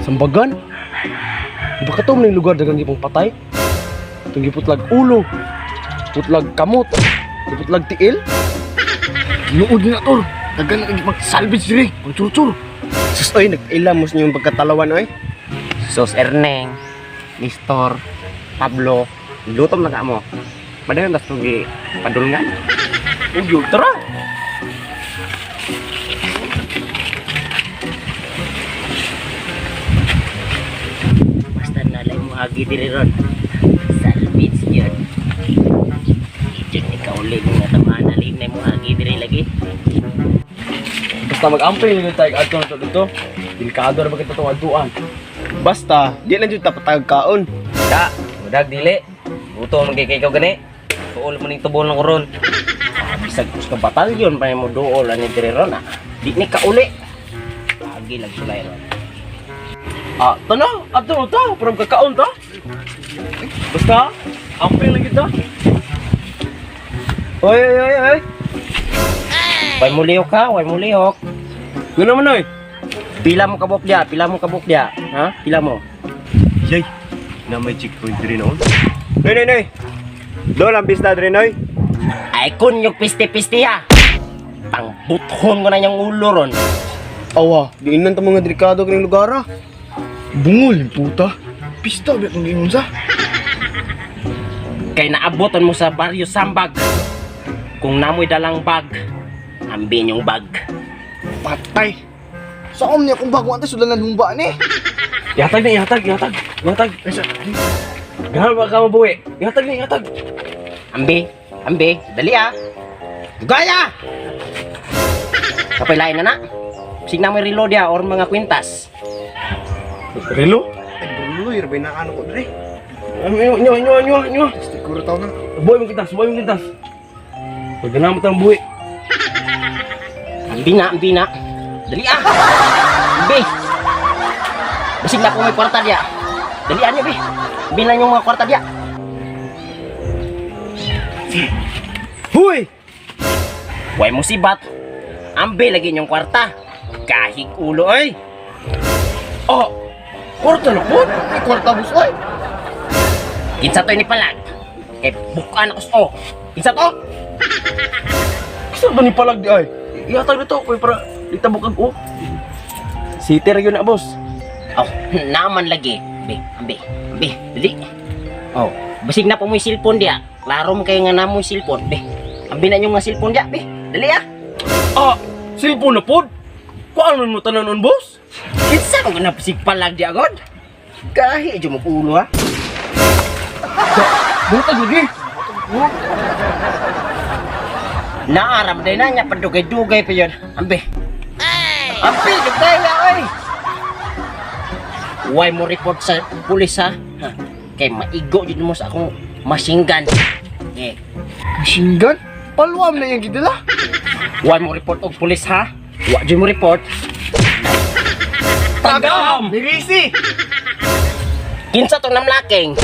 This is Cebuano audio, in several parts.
Sambagan? Di ba kato man yung lugar dagang gipang patay? Itong giputlag ulo, putlag kamot, giputlag tiil. Nood na tol. Dagan na kay mag-salvage diri, pang chur. Sus oy, nag-ila mo sa inyong pagkatalawan oy. Sos Erneng, Nestor, Pablo, lutom na ka mo. Madayon tas tugi padulngan. Ugyo, tara. Basta nalay mo hagi diri ron. Salvage yun. Diyan ikaw ulit nga tamaan na mo hagi diri lagi. Basta mag-ampay na tayo adto na to dito. Delikado ra ba kita itong adtuan. Basta, di lang jud ta patag kaon. Da, mudag dili. Buto man kay ikaw gani. Tuol mo ning tubol ng koron. Bisag kus ka batalyon pa mo duol ani diri ron ah. Di ni kauli. Hagi lang sulay ron. Ah, tana, adto na ta, para magkakaon ta. Basta, ampay lang kita. Oy, oy, oy, oy. Way mo lihok ha, way mo lihok. Gano man oy? Pila mo kabuk dia, pila mo kabuk dia. Ha? Pila mo. Yay, na may checkpoint diri noon. Noy, noy, noy. Doon ang pista diri, noy. Ay kunyog pisti-pisti ha. Pangbuthon ko na niyang ulo ron. Awa, diinan ta mga delikado kining lugar ah. Bungol yung puta. Pista ba itong gingon sa? Kay naabotan mo sa baryo Sambag. Kung namoy dalang bag, ambin yung bag. Patay. Sa om niya kung bago ante sudalan humba ni. Ihatag na, ihatag, ihatag, ihatag. Gahal ba ka mabuhi? Ihatag na, ihatag. Ambi, ambi, dali ah. Gaya! Kapay lain na na. Sig na mo relo dia or mga kwintas. Relo? Ay, bruloy, rabay na ano ko diri. Inyo, inyo, inyo, inyo, inyo. Siguro tao na. Buhi mo kintas, buhi mo kintas. Pagdana mo tang buhi. Ambi na, ambi na. Dali ah. Ambi. Basig na ko may kwarta dia. Dali niyo bi. Ambi na yung mga kwarta dia. Huy! Way musibat. Ambi lagi yung kwarta. Kahig ulo oy. Oh! Kwarta na po? May kwarta bus oy. Kinsa to ni palag? Kay bukaan ako sa oh. Kinsa to? Kisa ba ni palag di ay? Ihatag na to, kuy para itabok ang oh. City ra yun na, boss. Oh, naman lagi. Ambi, ambi, ambi, dali. Oh, basig na po mo yung cellphone dia. Klaro mo kayo nga na mo yung cellphone, be. Ambi na yung mga cellphone dia, be. Dali ah. Ah! Cellphone na pod? Kuan man mo tanan nun, boss? Kinsa ko na basig palag dia god. Kahi jud mo ulo ah. Buntag lagi. Naaram day na niya padugay-dugay pa yun. Ambi. Ambi, dugay ah, oy. Why mo report sa pulis ha? Ha? Kay maigo jud mo sa akong machine gun. Eh, Machine gun? Palwam na yung gidala. why mo report og pulis ha? Wa jud mo report. Tagam! Nirisi. Kinsa tong namlaking?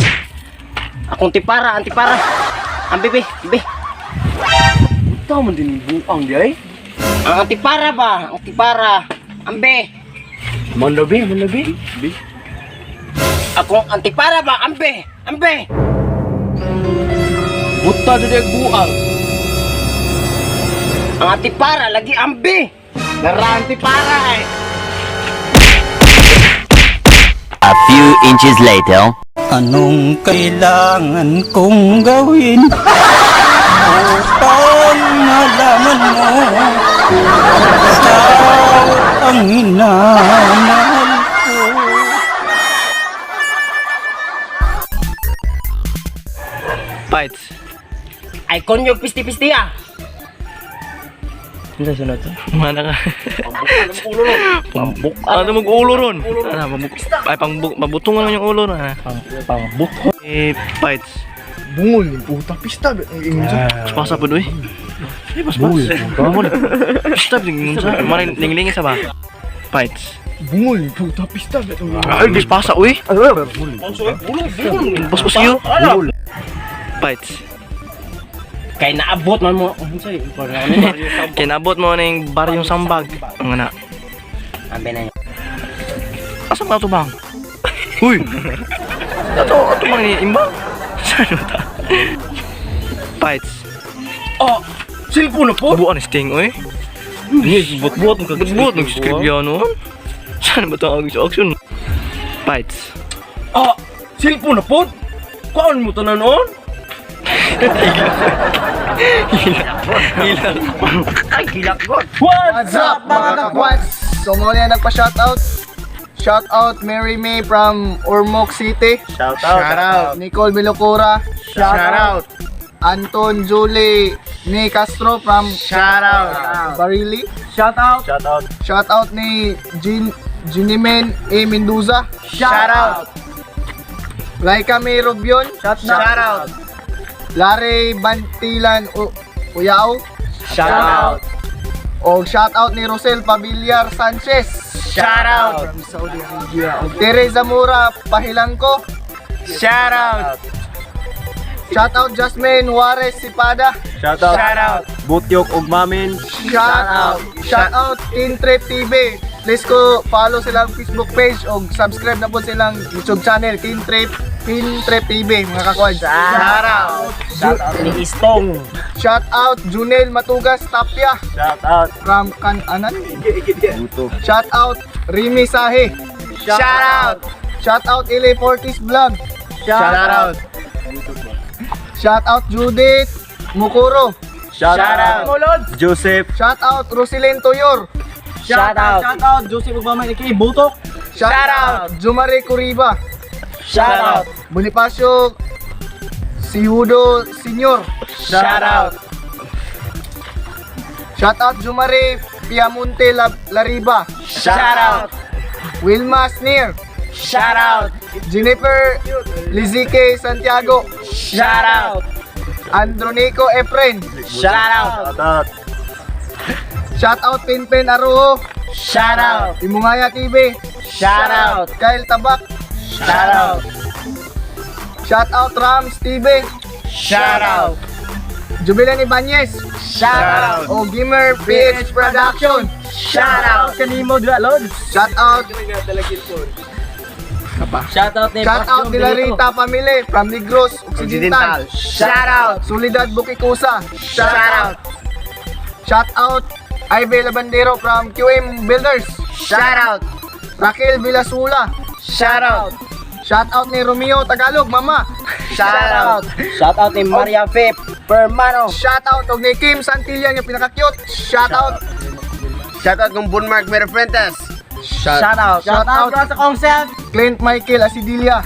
Akong tipara, ang tipara. Ang bibi, bibi. Buta man din buang di ay. Ang antipara ba? Ang antipara. Ambe. Manlabi, manlabi. Bi. Akong antipara ba? Ambe. Ambe. Buta jud ang buang. Ang antipara lagi ambe. Nara antipara eh. A few inches later. Anong kailangan kong gawin upang malaman mo ikaw ang minamahal ko? Fights. Ay konyog pisti-pisti ah. Unsa sunod to? Mana ka. Ulo no. Pambuk. Ano mag ulo ron? Ano mabuk ay pangbuk mabutungan lang yung ulo na. Pambuk. Eh, fights. Bungol yung puta. Pista ba itong gingon sa? Pasa po eh. Eh, pas pas. Bungol. Stop ning sa. Maring linglingin sa ba? Fights. Bungol yung puta. Pista ba itong gingon Ay, pas pasa uy. Pas pas yun. Fights. Kay naabot man mo. Unsay? Kinabot mo ning baryong sambag. Ang ana. Ambi na nyo. Asa ba ito bang? Uy! Ato, ato bang ni Imbang? Saan ba ta? Fights. Ah, cellphone na po. Buwan ni Sting, oy. Buot-buot mo kag Buot nag-script yan noon. Saan ba ito ang sa action? Fights. Ah, cellphone na po. Kuan mo tanan noon? Ilang. Ay, gilak god. What's up, mga kakwads? So muna yung nagpa-shoutout. Shoutout Mary May from Ormoc City. Shout out. Shout out. Nicole Milocura. Shout out. Anton Julie ni Castro from Shout out. Barili. Shout out. Shoutout ni Jean Jinimen A. Mendoza. Shout out. Laika May Rubion. Shout out. Larry Bantilan Uyao. Shout out. O shoutout ni Rosel Pabiliar Sanchez. Shout out. From Saudi Arabia. O Tere Zamora Pahilangco. Shout out. Shoutout Jasmine Juarez Sipada. Shout out. Shout out. Butyok ug Mamin. Shout out. Shout out Teen Trip TV. Please ko follow silang Facebook page o subscribe na po silang YouTube channel Teen Trip TV, mga kakwad. Shout out. Shout out ni Istong. Shout out Junel Matugas Tapia Shout out. from Kananan. Shout out Rimi Sahi. Shout out. Shout out Ile Fortis Vlog. Shout out. Shout out Judith Mukuro. Shout out. Joseph. Shout out Rosilyn Toyor. Shout out. Shout out Joseph Obama aka Butok. Shout out Jumare Kuriba. Shout out. Bonifacio Sihudo Senior. Shout out. Shout out Jumare Piamonte Lariba. Shout out. Wilma Sneer. Shout out. Jennifer Lizike Santiago. Shout out. Andronico Efren. Shout out. Shout out. Shout out Pinpin Arujo. Shout out. Imungaya TV. Shout out. Kyle Tabak. Shout out. Shout out Rams TV. Shout out. Jubilan Ibanez. Shout out. O Gamer PH Production. Shout out. Kanimo dira Lods. Shout out. Shout out ni Shout out de la Rita Family from Negros Occidental. Shout out. Soledad Bukikusa. Shout out. Shout out Ivy Labandero from QM Builders. Shout out. Raquel Villasula. Shout out. Shout out ni Romeo Tagalog, mama. Shout out. Shout out ni Maria Fe Permano. Shout out og ni Kim Santillan yung pinaka-cute. Shout out. Shout out kong Bunmark Merfuentes. Shout out. Shout out sa concept. Clint Michael Asidilia.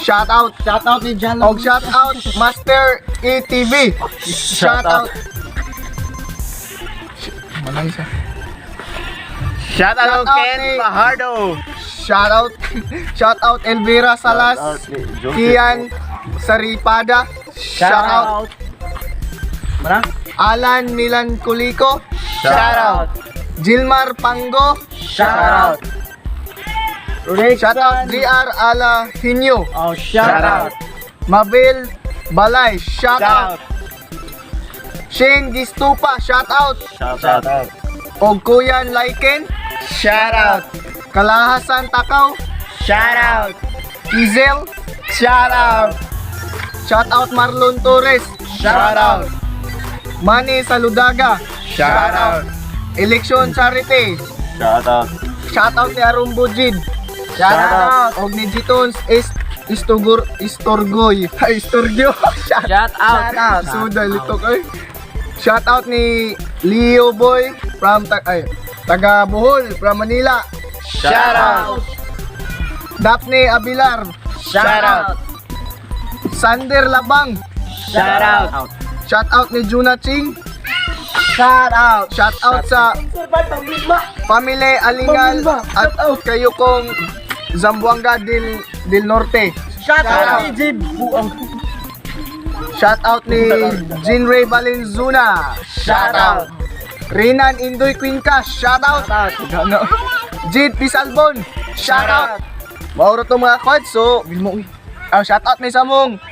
Shout out. Shout out ni John. Og shout out Master ETV. Shout out. Manang siya. Shout out Shout out Ken Fajardo. Shout out. Shout out Elvira Salas. Kian Saripada. Shout out. Mana? Alan Milan Kuliko. Shout out. Gilmar Pango. Shout out. Shout out GR Ala Hinyo. Oh, shout out. Mabel Balay. Shout out. Shane Gistupa. Shout out. Shout out. Og Kuyan Laiken. Shout out. Kalahasan Takaw. Shout out. Kizel. Shout out. Shout out Marlon Torres. Shout out. Manny Saludaga. Shout out. Election Charity. Shout out. Shout out ni Arum Bujid. Shout out. Og ni Jitons is Istugur Isturgoy. Ay, Isturgyo. Shout Shout out. Suda lito kay. Shout out ni Leo Boy from ay, taga Bohol from Manila. Shout out. Daphne Abilar. Shout out. Sander Labang. Shout out. Shout out ni Juna Ching. Shout out. Shout out sa Family Alingal at kayo kong Zamboanga del Norte. Shout out ni Jib. Buang. Shout out ni Jean Ray Valenzuna. Shout out. Renan Indoy Cuenca. Shout out. Ano? Jade Pisalbon. Shout out. Mauro to, mga kod. So, bilmo uy. Ah, shout out may samong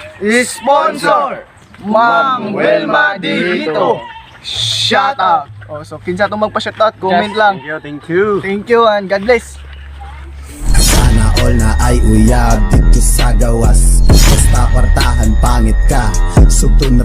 sponsor. Ma'am Wilma Dihito. Shout out. Oh, so kinsa itong magpa-shout out, comment lang. Thank you, thank you. Thank you and God bless. Sana all na ay uyab dito sa gawas. Basta kwartahan, pangit ka. Sugton.